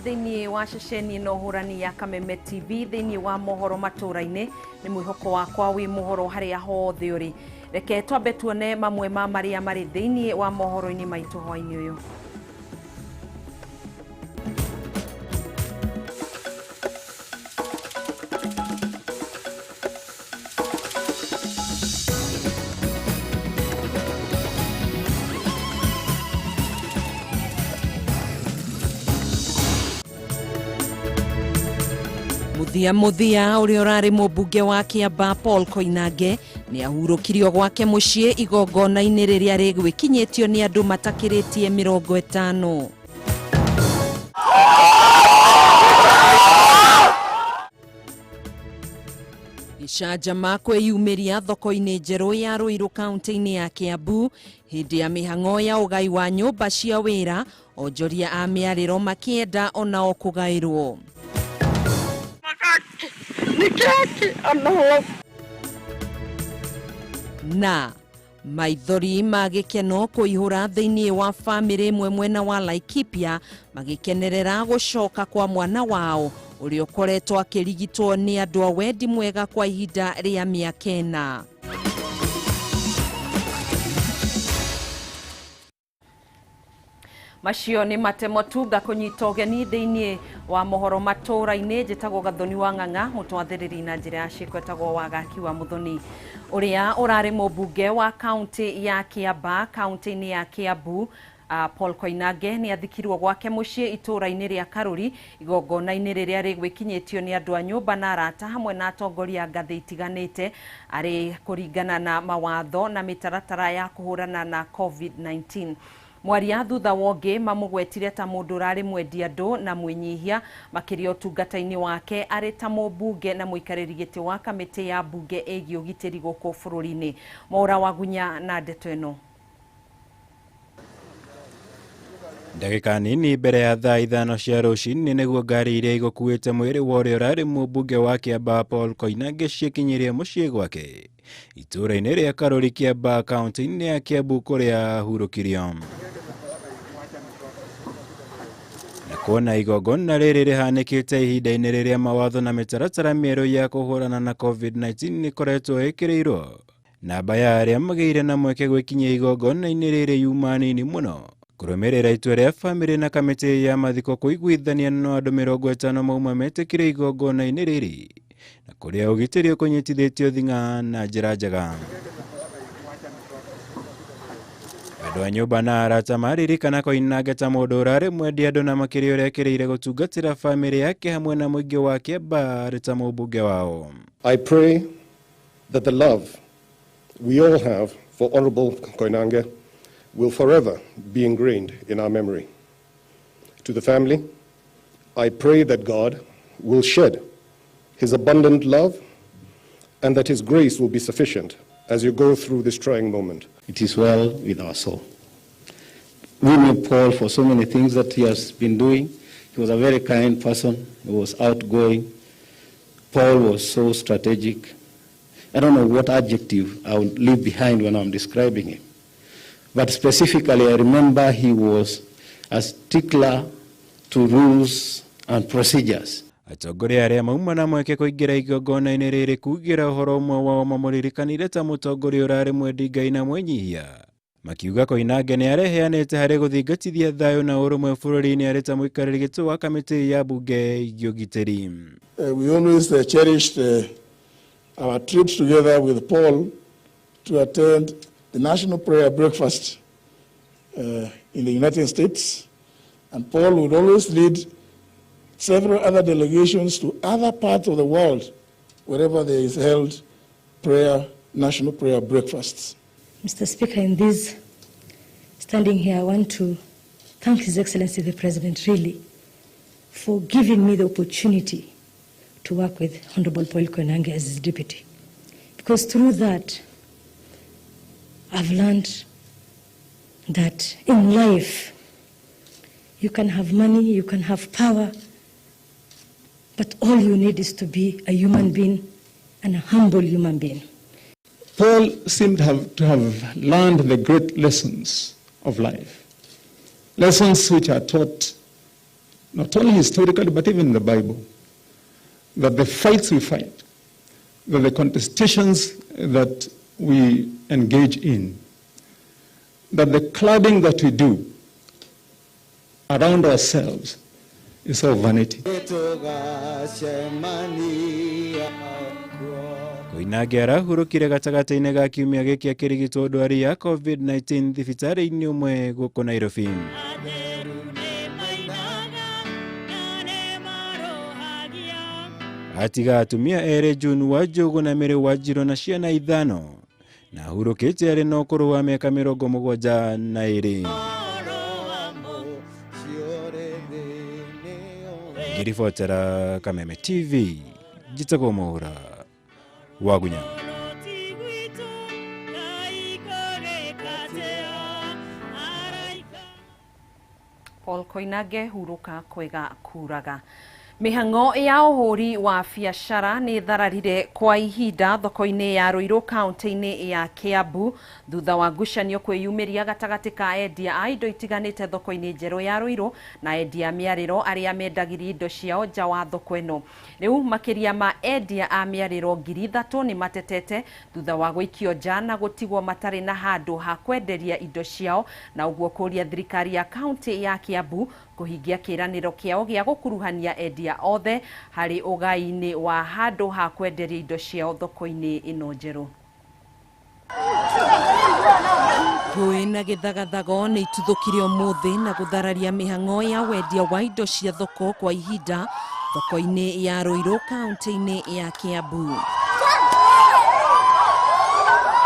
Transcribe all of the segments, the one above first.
Thĩinĩ wa ceceni ĩno hũrani ya Kameme TV thĩinĩ wa mohoro matũra-inĩ. Nĩ mwĩhoko wakwa wĩ mũhoro harĩa hothe ũrĩ. Reke twambe tuone mamwe ma marĩa marĩ thĩinĩ wa mohoro-inĩ maitũ hwaĩ-inĩ ũyũ. Muthia muthia ũrĩa ũrarĩ mũmbunge wa Kĩambaa Paul Koinange nĩ ahurũkirio gwake mũciĩ igongona-inĩ rĩrĩa rĩgwĩkinyĩtio nĩ andũ matakĩrĩtie 50. Gĩcanjama kwĩyumĩria thoko-inĩ njerũ ya Ruiru kaunti-inĩ ya Kiambu hĩndĩ ya mĩhang'o ya ũgai wa nyũmba cia wĩra, onjoria a mĩarĩro makĩenda onao kũgaĩrwo. Na maithori ma gĩkeno kũihũra thĩinĩ wa famĩlĩ ĩmwe mwena wa Laikipia magĩkenerera gũcoka kwa mwana wao ũrĩa ũkoretwo akĩrigitwo nĩ andũ a wendi mwega kwa ihinda rĩa mĩaka 4. Macio nĩ matemo tu ngakũnyita ũgeni thĩinĩ wa mohoro matũra-inĩ. Njĩtagwo Gathoni wa Ng'ang'a, mũtwathĩrĩri na njĩra ya ciĩko etagwo Wagaki wa Mũthoni, ũrĩa ũrarĩ mũmbunge wa kaunti ya Kĩambaa kaunti-inĩ ya Kiambu. Paul Koinange nĩ athikirwo gwake mũciĩ itũũra-inĩ rĩa Karuri igongona-inĩ rĩrĩa rĩgwĩkinyĩtio nĩ andũ a nyũmba na arata hamwe na atongoria a ngathĩ itiganĩte arĩ kũringana na mawatho na mĩtaratara ya kũhũrana na COVID-19. Mwaria thutha wa ũngĩ mamũgwetire ta mũndũ ũrarĩ mwendi andũ na mwĩnyihia makĩria ũtungata-inĩ wake arĩ ta mũmbunge na mũikarĩri gĩtĩ wa kamĩtĩ ya mbunge ĩgiĩ ũgitĩri gũkũ bũrũri-inĩ. Mwaũra Wagunya na ndeto ĩno. Ndagĩka nini mbere ya thaa 5 cia rũcinĩ nĩguo ngari iria igũkuĩte mwĩrĩ wa ũrĩa ũrarĩ mũmbunge wa Kĩambaa Paul Koinange ciĩkinyirie mũciĩ gwake itũũra-inĩ rĩa Karuri Kĩambaa kaunti-inĩ ya Kiambu kũrĩa ahurũkirio. Na kuona igongona rĩrĩ rĩhanĩkĩte ihinda-inĩ rĩrĩa mawatho na mĩtaratara mĩerũ ya kũhũrana na COVID-19 ĩkoretwo ĩkĩrĩirwo, namba ya arĩa magĩire na mweke gwĩkinyia igongona-inĩ rĩrĩ yuma nini mũno. Kũrũmĩrĩra itua rĩa famĩlĩ na kamĩtĩ ya mathiko kũiguithania no andũ 50 mauma metĩkire igongona-inĩ rĩrĩ, na kũrĩa ũgitĩri ũkũnyitithĩtio thing'a na njĩra njega. Andũ a nyũmba na arata maririkana Koinange ta mũndũ ũrarĩ mwendi andũ na makĩria ũrĩa ekĩrĩire gũtungatĩra famĩlĩ yake hamwe na mũingĩ wa Kĩambaa arĩ ta mũmbunge wao. I pray that the love we all have for Honorable Koinange will forever be ingrained in our memory. To the family, I pray that God will shed his abundant love and that his grace will be sufficient as you go through this trying moment. It is well with our soul. We knew Paul for so many things that he has been doing. He was a very kind person. He was outgoing. Paul was so strategic. I don't know what adjective I would leave behind when I'm describing him. But specifically, I remember he was a stickler to rules and procedures. Atongoria arĩa mauma na mweke kũingĩra igongona-inĩ rĩrĩ kugĩra ũhoro ũmwe wao mamũririkanire ta mũtongoria ũrarĩ mwendi Ngai na mwĩnyihia. Makiuga Koinange nĩ areheanĩte harĩ gũthingatithia thayũ na ũrũmwe bũrũri-inĩ arĩ ta mũikarĩri gĩtĩ wa kamĩtĩ ya mbunge ĩgiĩ ũgitĩri. We always cherished our trips together with Paul to attend the National Prayer Breakfast in the United States, and Paul would always lead several other delegations to other parts of the world wherever there is held national prayer breakfasts. Mr. Speaker, in this standing here, I want to thank His Excellency the President really for giving me the opportunity to work with Honorable Paul Koinange as his deputy. Because through that, I've learned that in life, you can have money, you can have power, but all you need is to be a human being and a humble human being. Paul seemed to have learned the great lessons of life, lessons which are taught not only historically, but even in the Bible, that the fights we fight, that the contestations that we engage in, that the clubbing that we do around ourselves is all vanity. Koinange arahurũkire gatagatĩ-inĩ ga kiumia gĩkĩ akĩrigitwo ndwari ya COVID-19 thibitarĩ-inĩ ũmwe gũkũ Nairobi. Atiga atumia erĩ June wa Njogu na Mary wa Njirũ na ciana 5 na ahurũkĩte arĩ na ũkũrũ wa mĩaka 72. Ngĩribotera Kameme TV, njĩtagwo Mwaura Wagunya. Paul Koinange huruka kwega kuraga. Mĩhang'o ya ũhũri wa biacara nĩ thararire kwa ihinda thoko-inĩ ya Ruiru kaunti-inĩ ya Kiambu thutha wa ngucanio kwĩyumĩria gatagatĩ ka endia a indo itiganĩte thoko-inĩ njerũ ya Ruiru na endia mĩarĩro arĩa mendagĩria indo ciao nja wa thoko ĩno. Rĩu makĩria ma endia a mĩarĩro 3,000 nĩ matetete thutha wa gũikio nja na gũtigwo matarĩ na handũ ha kwenderia indo ciao, na ũguo kũria thirikari ya kaunti ya Kiambu kũhingia kĩĩranĩro kĩao gĩa gũkuruhania endia othe harĩ ũgai-inĩ wa handũ ha kwenderia indo ciao thoko-inĩ ĩno njerũ. Ngũĩ na gĩthagathago nĩ ituthũkire ũmũthĩ na gũthararia mĩhang'o ya wendia wa indo cia thoko kwa ihinda thoko-inĩ ya Ruiru kaunti-inĩ ya Kiambu.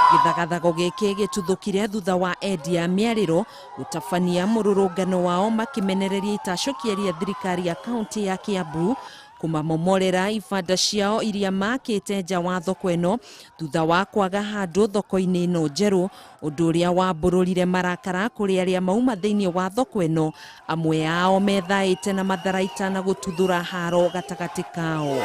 Gĩthagathago gĩkĩ gĩtuthũkire thutha wa endia mĩarĩro gũtabania mũrũrũngano wao makĩmenereria itacũkia rĩa thirikari ya kaunti ya Kiambu kũmamomorera ibanda ciao iria makĩte nja wa thoko ĩno thutha wa kwaga handũ thoko-inĩ ĩno njerũ, ũndũ ũrĩa wambũrũrire marakara kũrĩ arĩa mauma thĩinĩ wa thoko ĩno, amwe ao methaĩte na matharaita na gũtuthũra haro gatagatĩ kao.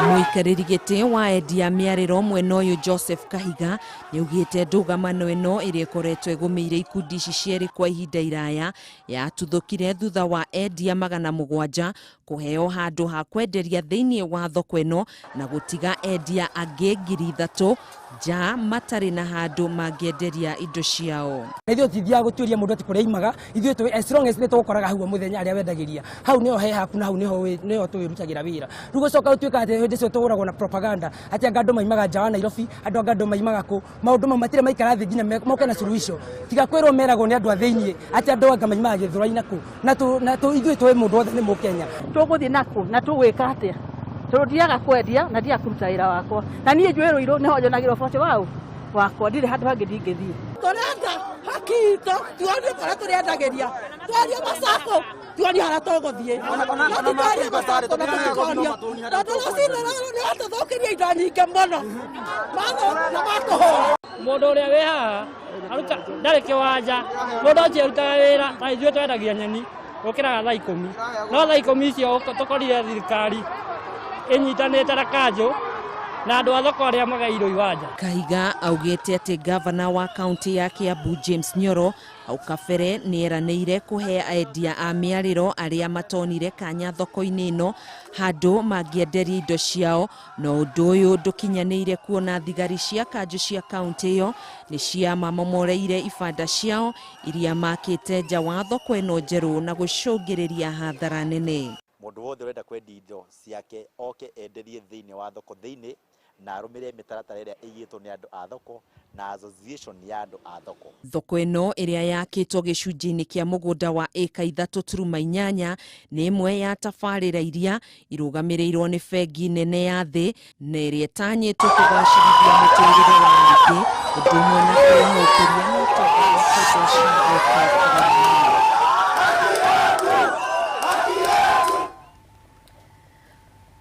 Mũikarĩri gĩtĩ wa endia mĩarĩro mwena ũyũ Joseph Kahiga nĩaugĩte ndũgamano ĩno ĩrĩa ĩkoretwo ĩgũmĩire ikundi ici cierĩ kwa ihinda iraya yatuthũkire thutha wa endia 700 kũheo handũ ha kwenderia thĩinĩ wa thoko ĩno na gũtiga endia angĩ 3,000 nja matarĩ na handũ mangĩenderia indo ciao. Na ithuĩ tũtithiaga gũtuĩria mũndũ atĩ kũrĩa aimaga, ithuĩ tũĩ as long as nĩ tũgũkoraga hau o mũthenya arĩa wendagĩria, hau nĩho he haku na hau nĩho tũwĩrutagĩra wĩra. Rĩu gũcoka gũtuĩka atĩ hĩndĩ ĩcio tũgũragwo na propaganda atĩ anga andũ maimaga nja wa Nairobi, andũ anga andũ maimaga kũ, maũndũ mau matirĩ maikara thĩ nginya moke na suluhisho. Tiga kwĩrwo meragwo nĩ andũ a thĩiniĩ atĩ andũ anga maimaga Gĩthũrai na kũ, na ithuĩ tũĩ mũndũ wothe nĩ Mũkenya. Tũgũthiĩ nakũ na tũgwĩka atĩa? Tondũ ndiaga kwendia na ndiaga kũruta wĩra wakwa, na niĩ njũĩ Ruiru nĩho njonagĩrwo ũboco wau wakwa, ndirĩ handũ hangĩ ndingĩthiĩ. Tũrenda haki itũ, tuonie kũrĩa tũrĩendagĩria, twarie macako, tuonie harĩa tũgũthiĩ, no tũtwarie macako na tũtikonio, tondũ rũcinĩ rũrũ nĩ watũthũkĩria indo nyingĩ mũno na matũhũra. Mũndũ ũrĩa wĩ haha ndarĩ kĩwanja, mũndũ ũcio arutaga wĩra ta ithuĩ twendagia nyeni gũkĩraga thaa 10, no thaa 10 icio tũkorire thirikari ĩnyitanĩte na kanjũ na andũ a thoko arĩa magairwo iwanja. Kahiga augĩte atĩ gavana wa kaunti ya Kiambu James Nyoro hau kabere nĩeranĩire kũhe endia a mĩarĩro arĩa matonire kanya thoko-inĩ ĩno handũ mangĩenderia indo ciao, no ũndũ ũyũ ndũkinyanĩire kuona thigari cia kanjũ cia kaunti ĩyo nĩ ciamamomoreire ibanda ciao iria makĩte nja wa thoko ĩno njerũ na gũcũngĩrĩria hathara nene. Mũndũ wothe ũrenda kwendia indo ciake oke enderie thĩinĩ wa thoko thĩinĩ na arũmĩrĩre mĩtaratara ĩrĩa ĩigĩtwo nĩ andũ a thoko na association ya andũ a thoko. Thoko ĩno ĩrĩa yakĩtwo gĩcunjĩ-inĩ kĩa mũgũnda wa ĩka 3.8 nĩ ĩmwe ya tabarĩra iria irũgamĩrĩirwo nĩ bengi nene ya thĩ na ĩrĩa ĩtanyĩtwo kũgacĩrithia mũtũrĩre wa mũingĩ ũndũ ũmwe na kũrehe ũkũria na ũtonga wa kĩmbeca gũkũ bũrũri-inĩ.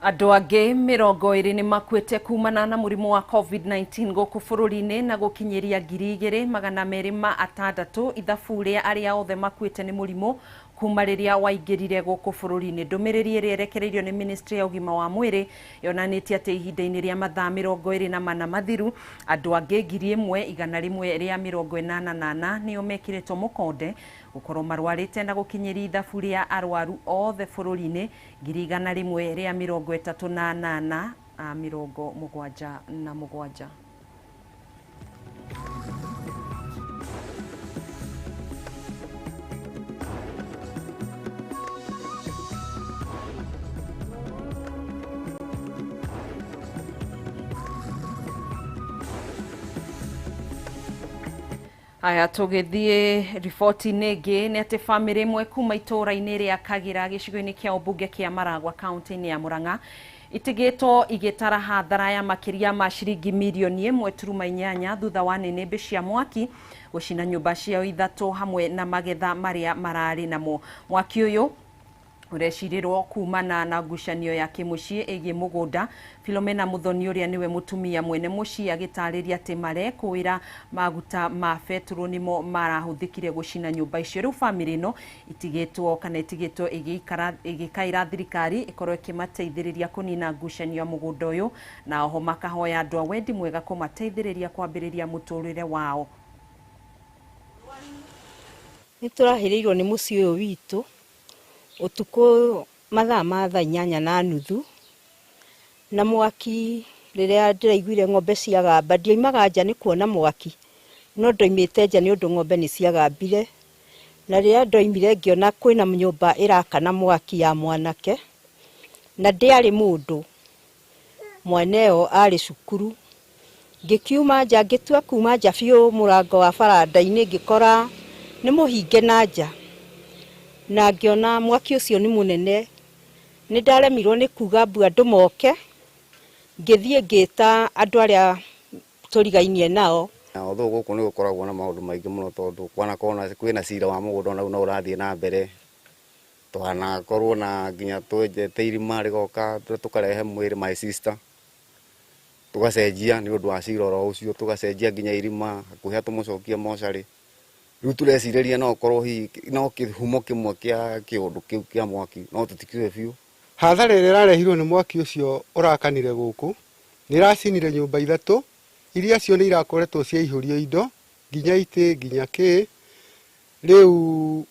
Andũ angĩ 20 nĩ makuĩte kumana na mũrimũ wa COVID-19 gũkũ bũrũri-inĩ na gũkinyĩria 2206 ithabu rĩa arĩa othe makuĩte nĩ mũrimũ kuma rĩrĩa waingĩrire gũkũ bũrũri-inĩ. Ndũmĩrĩri ĩrĩa ĩrekereirio nĩ Ministry ya ũgima wa mwĩrĩ yonanĩtie atĩ ihinda-inĩ rĩa mathaa 24 mathiru andũ angĩ 1184 nĩo mekĩrĩtwo mũkonde Gũkorwo marwarĩte na gũkinyĩria ithabu rĩa arwaru othe bũrũri-inĩ 138 77. Aya tũgĩthiĩ riboti-inĩ ĩngĩ nĩ atĩ bamĩrĩ ĩmwe kuma itũũra-inĩ rĩa Kagira gĩcigo-inĩ kĩa ũmbunge kĩa Maragwa kaunti-inĩ ya Murang'a itigĩtwo igĩtara hathara ya makĩria ma ciringi mirioni 1.8 thutha wa nĩnĩmbĩ cia mwaki gũcina nyũmba ciao ithatũ hamwe na magetha marĩa mararĩ namo. Mwaki ũyũ ũrecirĩrwo kumana na ngucanio ya kĩmũciĩ ĩgiĩ mũgũnda. Philomena Muthoni ũrĩa nĩwe mũtumia mwene mũciĩ agĩtarĩria atĩ marekũĩra maguta ma betũrũ nĩmo marahũthĩkire gũcina nyũmba icio. Rĩu bamĩrĩ ĩno itigĩtwo kana itigĩtwo ĩgĩkaĩra thirikari ĩkorwo ĩkĩmateithĩrĩria kũnina ngucanio ya mũgũnda ũyũ, na oho makahoya andũ a wendi mwega kũmateithĩrĩria kwambĩrĩria mũtũrĩre wao. Nĩ tũrahĩrĩirwo nĩ mũciĩ ũyũ witũ ũtukũ mathaa ma thaa 8:30 na mwaki. Rĩrĩa ndĩraiguire ng'ombe ciagamba, ndioimaga nja nĩ kuona mwaki, no ndoimĩte nja nĩ ũndũ ng'ombe nĩ ciagambire. Na rĩrĩa ndoimire ngĩona kwĩna nyũmba ĩrakana mwaki ya mwanake, na ndĩarĩ mũndũ, mwene ĩyo arĩ cukuru. Ngĩkiuma nja, ngĩtua kuma nja biũ mũrango wa baranda-inĩ, ngĩkora nĩ mũhinge na nja, na ngĩona mwaki ũcio nĩ mũnene. Nĩ ndaremirwo nĩ kuga mbu andũ moke, ngĩthiĩ ngĩta andũ arĩa tũrigainie nao. Although gũkũ nĩ gũkoragwo na maũndũ maingĩ mũno, tondũ kwanakorwo na kwĩna cira wa mũgũnda ona no ũrathiĩ na mbere, twanakorwo na nginya twenjete irima rĩgoka tũkarehe mwĩrĩ my sister, tũgacenjia nĩ ũndũ wa cira oro ũcio, tũgacenjia nginya irima hakuhĩ atũmũcokie mocarĩ. Rĩu tũrecirĩria no ũkorwo hihi no kĩhumo kĩmwe kĩa kĩũndũ kĩu kĩa mwaki, no tũtikĩũĩ biũ. Hathara ĩrĩa ĩrarehirwo nĩ mwaki ũcio ũrakanire gũkũ nĩ ĩracinire nyũmba ithatũ iria cio nĩ irakoretwo ciaihũrio indo nginya itĩ nginya kĩ. Rĩu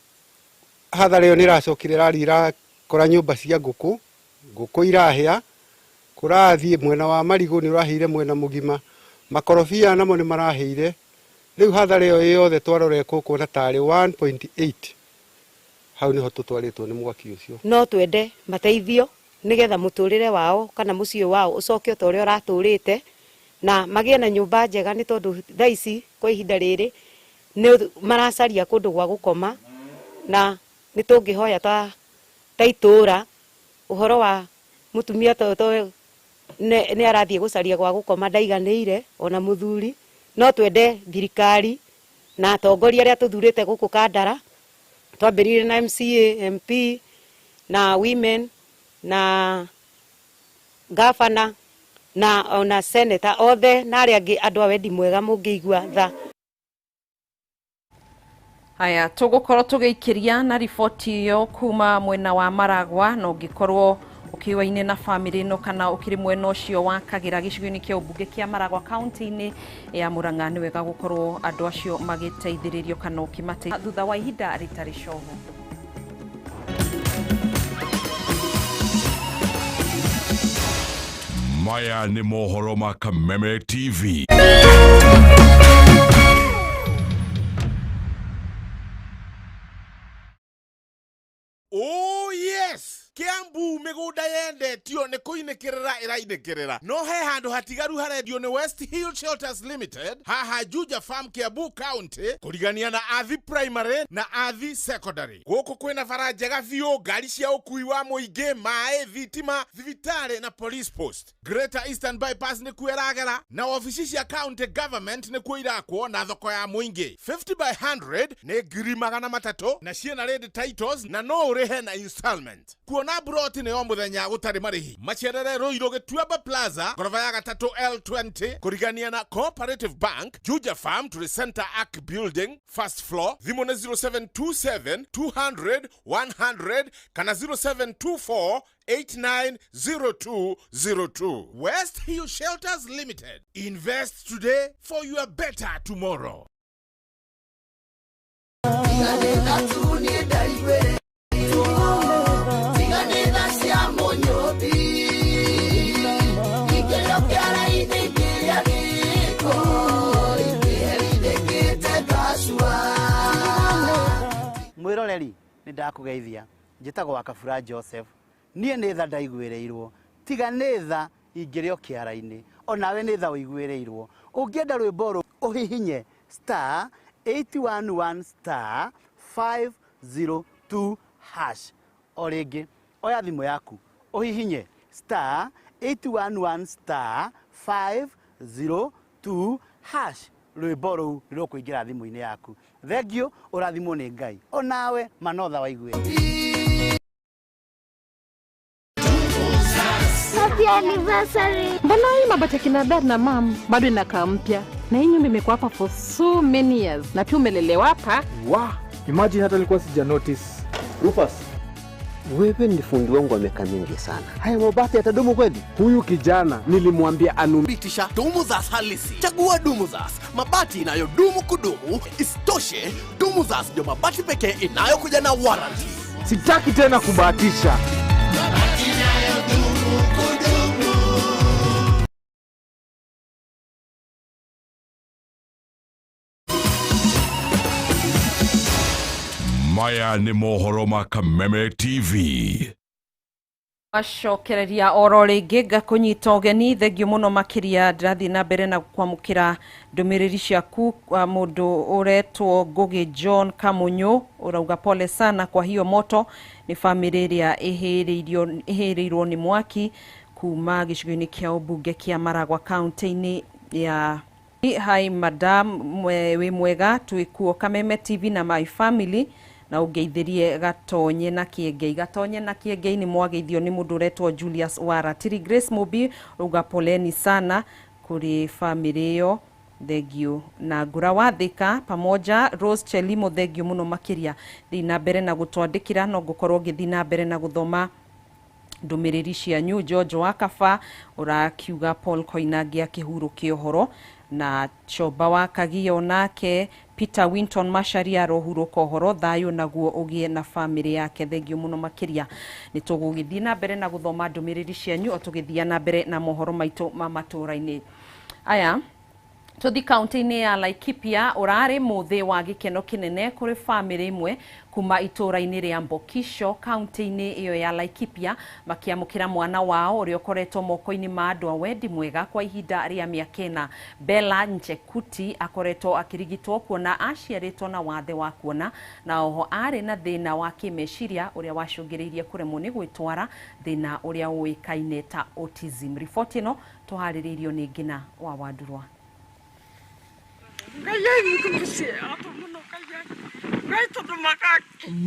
hathara ĩyo nĩ ĩracokire ĩrathiĩ ĩrakora nyũmba cia ngũkũ, ngũkũ irahĩa, kũrathiĩ mwena wa marigũ nĩ ũrahĩire mwena mũgima, makorobia namo nĩ marahĩire. Rĩu hathara ĩyo yothe twarora ĩkũkuona tarĩ 1.8, hau nĩho tũtwarĩtwo nĩ mwaki ũcio. No twende mateithio nĩgetha mũtũrĩre wao kana mũciĩ wao ũcoke ta ũrĩa ũratũrĩte, na magĩe na nyũmba njega, nĩ tondũ thaa ici kwa ihinda rĩrĩ nĩ maracaria kũndũ gwa gũkoma, na nĩ tũngĩhoya ta itũũra ũhoro wa mũtumia to nĩ arathiĩ gũcaria gwa gũkoma ndaiganĩire ona mũthuri. No twende thirikari na atongoria arĩa tũthurĩte gũkũ Kandara, twambĩrĩirie na MCA, MP na women na gavana na ona senator othe na arĩa angĩ andũ a wendi mwega mũngĩigua tha. Haya, tũgũkorwo tũgĩikĩria na riboti ĩyo kuma mwena wa Maragwa, na ũngĩkorwo ũkĩũaine na bamĩrĩ ĩno kana ũkĩrĩ mwena ũcio wa Kagira gĩcigo-inĩ kĩa ũmbunge kĩa Maragwa kaunti-inĩ ya Murang'a, nĩ wega gũkorwo andũ acio magĩteithĩrĩrio kana ũkĩmateithia thutha wa ihinda rĩtarĩ coho. Maya nĩ mohoro ma Kameme TV. Oh yes, Kiambu mĩgũnda yendetio nĩ kũinĩkĩrĩra ĩrainĩkĩrĩra, no he handũ hatigaru harendio nĩ West Hill Shelters Limited haha Juja Farm, Kiambu County, kũrigania na Athi Primary na Athi Secondary. Gũkũ kwĩna bara njega biũ, ngari cia ũkui wa mũingĩ, maĩ, thitima, thibitarĩ na police post. Greater Eastern Bypass nĩkuo ĩragera, na wabici cia county government nĩkuo irakwo, na thoko ya mũingĩ. 50 by 100 nĩ 300,000 na ciĩna ready titles na no ũrĩhe na installment. Kuona broti nĩ o mũthenya gũtarĩ marĩhi. Macerere Ruiru Gĩtuamba Plaza, ngoroba ya gatatũ L20, kũrigania na Cooperative Bank, Juja Farm to the Center Arc Building, first floor. Thimũ nĩ 0727 200 100 kana 0724 890202. West Hill Shelters Limited. Invest today for your better tomorrow. Mwiroreri nĩ ndakũgeithia njĩtagwo Wakabura Joseph niĩ nĩ tha ndaiguĩrĩirwo tiga nĩ tha ingĩrĩ o kĩara-inĩ onawe nĩ tha ũiguĩrĩirwo ũngĩenda rwĩmbo rũ ũhihinye star 811 star 502 hash o rĩngĩ oya thimũ yaku ũhihinye star 811 star 502 hash rwĩmbo rũu rũkũingĩra thimũ-inĩ yaku. Thengiũ, ũrathimwo nĩ Ngai onawe manotha waigue. Happy anniversary. Mbona hii mabati kina dad na mam bado inakaa mpya na hii nyumba imekuwa hapa for so many years na pia umelelewa hapa. Wow, imagine hata nilikuwa sija notice. Rufus, wewe ni fundi wangu wa miaka mingi sana. Haya mabati yatadumu kweli? Huyu kijana nilimwambia anubitisha Dumuzas halisi. Chagua Dumuzas, mabati inayodumu kudumu. Isitoshe, Dumuzas ndio mabati pekee inayokuja na warranty. Sitaki tena kubahatisha. Mabati inayodumu kudumu. Maya ni mohoro ma Kameme TV. Acokereria oro rĩngĩ ngakũnyita ũgeni thengio mũno makĩria ndĩrathiĩ na mbere na kwamũkĩra ndũmĩrĩri ciaku. Mũndũ ũretwo Ngugi John Kamunyu ũrauga pole sana kwa hiyo moto nĩ bamĩrĩ ĩrĩa ĩhĩrĩirwo nĩ mwaki kuma gĩcigo-inĩ kĩa ũmbunge kĩa Maragwa kaunti-inĩ ya. Hi madam, wĩ mwega twĩkuo Kameme TV na my family na ũngeithirie Gatonye na Kĩengei. Gatonye na Kĩengei nĩ mwageithio nĩ mũndũ ũretwo Julius Waratiri. Grace Mubi rauga poleni sana kũrĩ bamĩrĩ ĩyo, thengio. Na Ngura wa Thika pamoja Rose Chelimo, thengio mũno makĩria. Thiĩ na mbere na gũtwandĩkĩra no ngũkorwo ngĩthiĩ na mbere na gũthoma ndũmĩrĩri cianyu. George wa Kaba ũrakiuga Paul Koinange akĩhurũkia ũhoro, na Choba wa Kagio nake Peter Winton Macharia arohurũka ũhoro, thayũ naguo ũgĩe na bamĩrĩ yake, thengio mũno makĩria. Nĩ tũgũgĩthiĩ na mbere na gũthoma ndũmĩrĩri cianyu o tũgĩthiĩ na mbere na mohoro maitũ ma matũũra-inĩ aya. Tũthi kaunti-inĩ ya Laikipia ũrarĩ mũthĩ wa gĩkeno kĩnene kũrĩ bamĩrĩ ĩmwe kuma itũũra-inĩ rĩa Mbokisho kaunti-inĩ ĩyo ya Laikipia makĩamũkĩra mwana wao ũrĩa ũkoretwo moko-inĩ ma andũ a wendi mwega kwa ihinda rĩa mĩaka ĩna. Bella Nchekuti akoretwo akĩrigitwo kuona aciarĩtwo na wathe wa kuona na oho arĩ na thĩna wa kĩmeciria ũrĩa wacũngĩrĩirie kũremwo nĩ gwĩtwara, thĩna ũrĩa ũĩkaine ta autism. Riboti ĩno tũharĩrĩirio nĩ Ngina wa Wandurwa.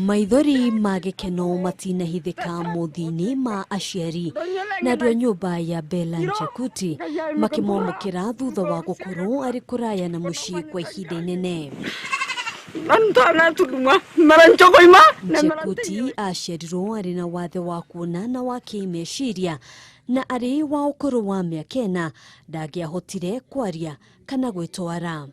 Maithori ma gĩkeno matinahithĩka mũthĩ-inĩ ma aciari na andũ a nyũmba ya Bella Nchekuti makĩmwamũkĩra thutha wa gũkorwo arĩ kũraya na mũciĩ kwa ihinda inene. Nchekuti aciarirwo arĩ na wathe wa kuona na wa kĩmeciria na arĩ wa ũkũrũ wa mĩaka ĩna ndangĩahotire kwaria kana gwĩtwara.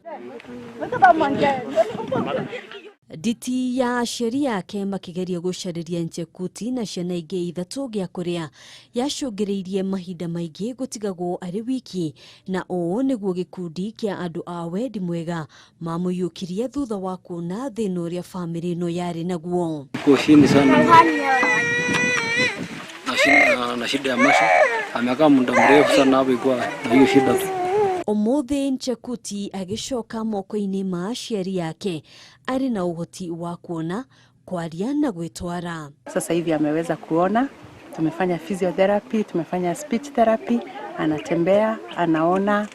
Nditi ya aciari ake makĩgeria gũcarĩria Nchekuti na ciana ingĩ ithatũ gĩa kũrĩa yacũngĩrĩirie mahinda maingĩ gũtigagwo arĩ wiki, na ũũ nĩguo gĩkundi kĩa andũ a wendi mwega mamũiyũkirie thutha wa kuona thĩna ũrĩa bamĩrĩ ĩno yarĩ naguo. Na shida ya macho, amekaa muda mrefu sana hapo ikuwa na hiyo shida tu. Ũmũthĩ Nchekuti agĩcoka moko-inĩ ma aciari ake arĩ na ũhoti wa kuona, kwaria na gwĩtwara. Sasa hivi ameweza kuona, tumefanya physiotherapy, tumefanya speech therapy, anatembea, anaona,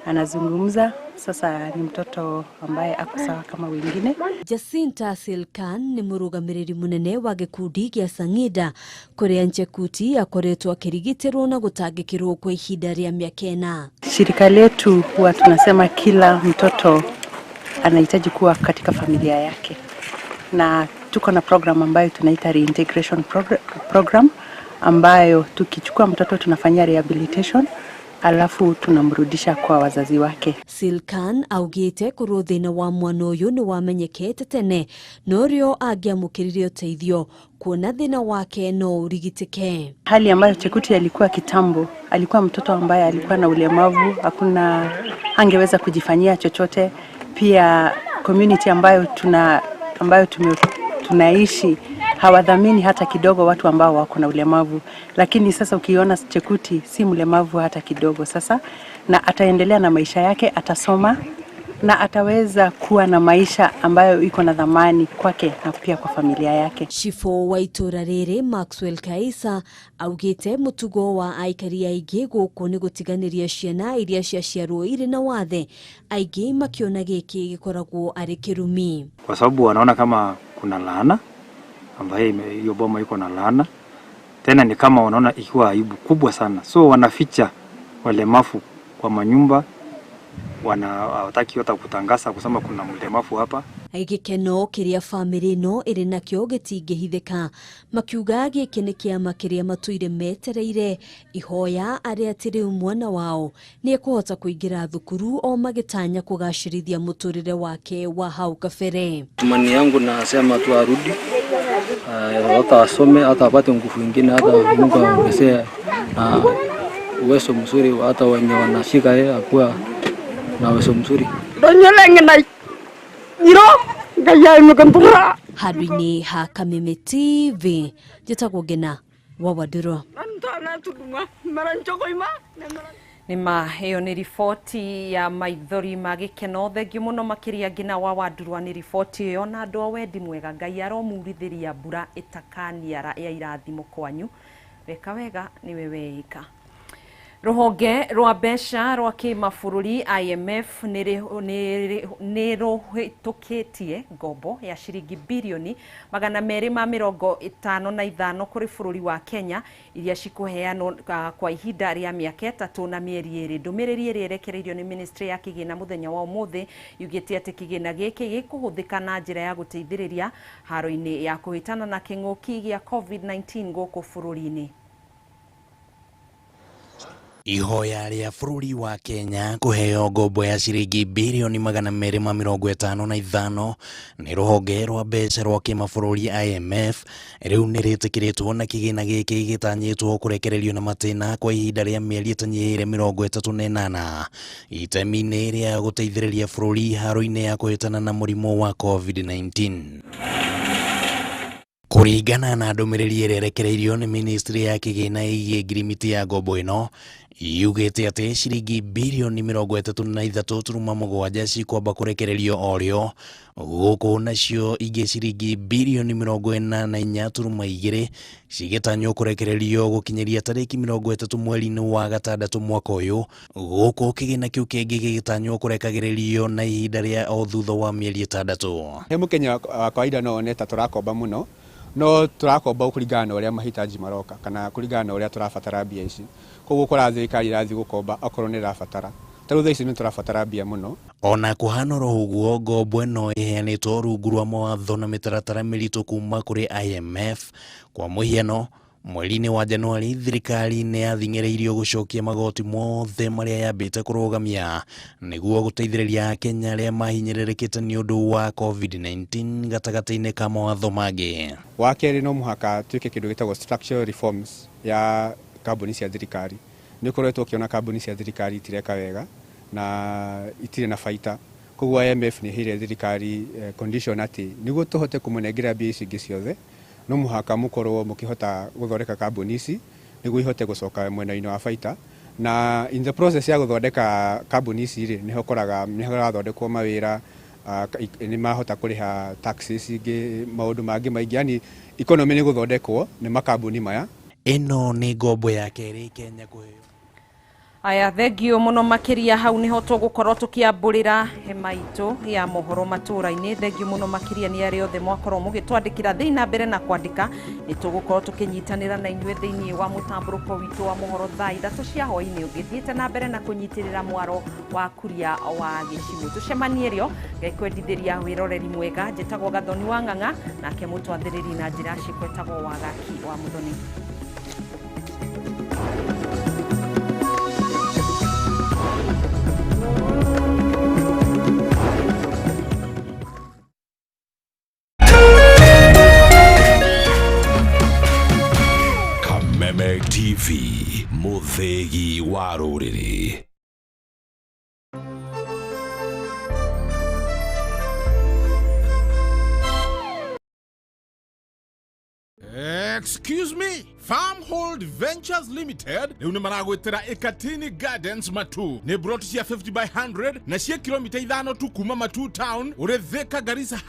anazungumza. Sasa ni mtoto ambaye ako sawa kama wengine. Jacinta Silkan ni mũrũgamĩrĩri mũnene wa gĩkundi gĩa Sangida kũrĩa Nchekuti akoretwo akĩrigitĩrwo na gũtangĩkĩrwo kwa ihinda rĩa mĩaka ĩna. Shirika letu huwa tunasema kila mtoto anahitaji kuwa katika familia yake, na tuko na program ambayo tunaita reintegration program ambayo tukichukua mtoto tunafanyia rehabilitation, alafu tunamrudisha kwa wazazi wake. Silkan augĩte korwo thĩna wa mwana ũyũ nĩ wamenyekete tene norio angĩamũkĩrire ũteithio kuona thĩna wake no ũrigitĩke. Hali ambayo Chekuti alikuwa kitambo, alikuwa mtoto ambaye alikuwa na ulemavu, hakuna angeweza kujifanyia chochote. Pia community ambayo tunaishi hawadhamini hata kidogo watu ambao wako na ulemavu, lakini sasa ukiona Chekuti si mlemavu hata kidogo sasa, na ataendelea na maisha yake, atasoma na ataweza kuwa na maisha ambayo iko na dhamani kwake na pia kwa familia yake. Cibũ wa itũra rĩrĩ Maxwell Kaisa augĩte mũtugo wa aikari aingĩ gũkũ nĩ gũtiganĩria ciana iria ciaciarwo irĩ na wathe, aingĩ makiona gĩkĩ gĩkoragwo arĩ kĩrumi, kwa sababu wanaona kama kuna laana ambaye hiyo boma iko na laana, tena ni kama wanaona ikiwa aibu kubwa sana, so wanaficha walemavu kwa manyumba, hawataki hata kutangaza kusema kuna mlemavu hapa. Gĩkeno kĩrĩa bamĩrĩ ĩno ĩrĩ nakĩo gĩtingĩhithĩka, makiuga gĩkĩ nĩ kĩama kĩrĩa matũire metereire, ihoya arĩa atĩ rĩu mwana wao nĩ ekũhota kũingĩra thukuru o magĩtanya kũgacĩrithia mũtũrĩre wake wa hau kabere. Tumani yangu nasema tu arudi, hata asome, hata apate nguvu ingine, hata Mungu aongezee na uwezo mzuri, hata wenye wanashika yeye akuwa na uwezo mzuri. Handũ-inĩ ha Kameme TV njĩtagwo Ngena wa Wandũrũ. Nĩma ĩyo nĩ riboti ya maithori ma gĩkeno. Thengiũ mũno makĩria Ngina wa Wandũrwa nĩ riboti ĩyo, na andũ a wendi mwega Ngai aromurithĩria mbura ĩtakaniara ya irathimo kwanyu. Weka wega nĩwe weĩka. Rũhonge rwa mbeca rwa kĩmabũrũri IMF nĩ rũhĩtũkĩtie ngombo ya ciringi birioni 255 kũrĩ bũrũri wa Kenya iria cikũheanwo kwa ihinda rĩa mĩaka 3 na mĩeri 2. Ndũmĩrĩri ĩrĩa ĩrekereirio nĩ ministry ya kĩgĩna mũthenya wa ũmũthĩ yugĩte atĩ kĩgĩna gĩkĩ gĩkũhũthĩka na njĩra ya gũteithĩrĩria haro-inĩ ya kũhĩtana na kĩng'ũki gĩa COVID-19 gũkũ bũrũri-inĩ. Ihoya rĩa bũrũri wa Kenya kũheo ngombo ya ciringi birioni 255 nĩ rũhonge rwa mbeca rwa kĩmabũrũri IMF rĩu nĩ rĩtĩkĩrĩtwo, na kĩgĩna gĩkĩ gĩtanyĩtwo kũrekererio na matĩna kwa ihinda rĩa mĩeri ĩtanyihĩire 38 itemi-inĩ rĩa gũteithĩrĩria bũrũri haro-inĩ ya kũhĩtana na mũrimũ wa COVID-19. Kũringana na ndũmĩrĩri ĩrĩa ĩrekereirio nĩ ministry ya kĩgĩna ĩgiĩ ngirimiti ya ngombo ĩno, yugĩte atĩ ciringi birioni 33.7 cikwamba kũrekererio orĩo, gũkũ nacio ingĩ ciringi birioni 44.2 cigĩtanywo kũrekererio gũkinyĩria tarĩki 30 mweri-inĩ wa gatandatũ mwaka ũyũ, gũkũ kĩgĩna kĩu kĩngĩ gĩgĩtanywo kũrekagĩrĩrio na ihinda rĩa o thutha wa mĩeri 6. He mũkenya wa kawaida no one ta tũrakomba mũno, no tũrakomba kũringana na ũrĩa mahitaji maroka kana kũringana na ũrĩa tũrabatara mbia ici. Koguo ũkoraga thirikari ĩrathiĩ gũkomba okorwo nĩ ĩrabatara. Ta rĩu thaa ici nĩ tũrabatara mbia mũno. Ona kũhana oro ũguo, ngombo ĩno ĩheanĩtwo rungu rwa mawatho na mĩtaratara mĩritũ kuma kũrĩ IMF. Kwa mũhiano, mweri-inĩ wa Januari thirikari nĩ yathing'ĩrĩirio gũcokia magoti mothe marĩa yambĩte kũrũgamia nĩguo gũteithĩrĩria Akenya arĩa mahinyĩrĩrĩkĩte nĩ ũndũ wa COVID-19 gatagatĩ-inĩ ka mawatho mangĩ. Wa kerĩ, no mũhaka twĩke kĩndũ gĩtagwo structural reforms ya kambuni cia thirikari. Nĩ ũkoretwo ũkĩona kambuni cia thirikari itireka wega na itirĩ na baita. Koguo IMF nĩ ĩheire thirikari condition atĩ nĩguo tũhote kũmũnengera mbia ici ingĩ ciothe, no mũhaka mũkorwo mũkĩhota gũthondeka kambuni ici nĩguo ihote gũcoka mwena-inĩ wa baita. Na in the process ya gũthondeka kambuni ici rĩ, nĩho ũkoraga nĩ harathondekwo mawĩra, nĩ mahota kũrĩha taxes ingĩ, maũndũ mangĩ maingĩ, yani economy nĩ gũthondekwo nĩ makambuni maya. Ĩno nĩ ngombo ya kerĩ Kenya kũheo. Aya, thengio mũno makĩria. Hau nĩho tũgũkorwo tũkĩambũrĩra hema itũ ya mohoro matũra-inĩ. Thengio mũno makĩria nĩ arĩa othe mwakorwo mũgĩtwandĩkĩra. Thiĩ na mbere na kwandĩka, nĩ tũgũkorwo tũkĩnyitanĩra na inyuĩ thĩinĩ wa mũtambũrũko witũ wa mohoro thaa 3 cia hwaĩ-inĩ, ũngĩthiĩte na mbere na kũnyitĩrĩra mwaro wa Kuria wa Gĩcigo. Tũcemanie rĩo, Ngai kwendithĩria wĩroreri mwega. Njĩtagwo Gathoni wa Ng'ang'a, nake mũtwathĩrĩri na njĩra cikwetagwo Wagaki wa Mũthoni. Wa rũrĩrĩ. Excuse me, Farmhold Ventures Limited rĩu nĩ maragwĩtĩra Ikatini Gardens Matu. Nĩ broti cia 50 by 100 na cia kilomita 5 tu kuma Matu town ũrĩ Thika Garissa.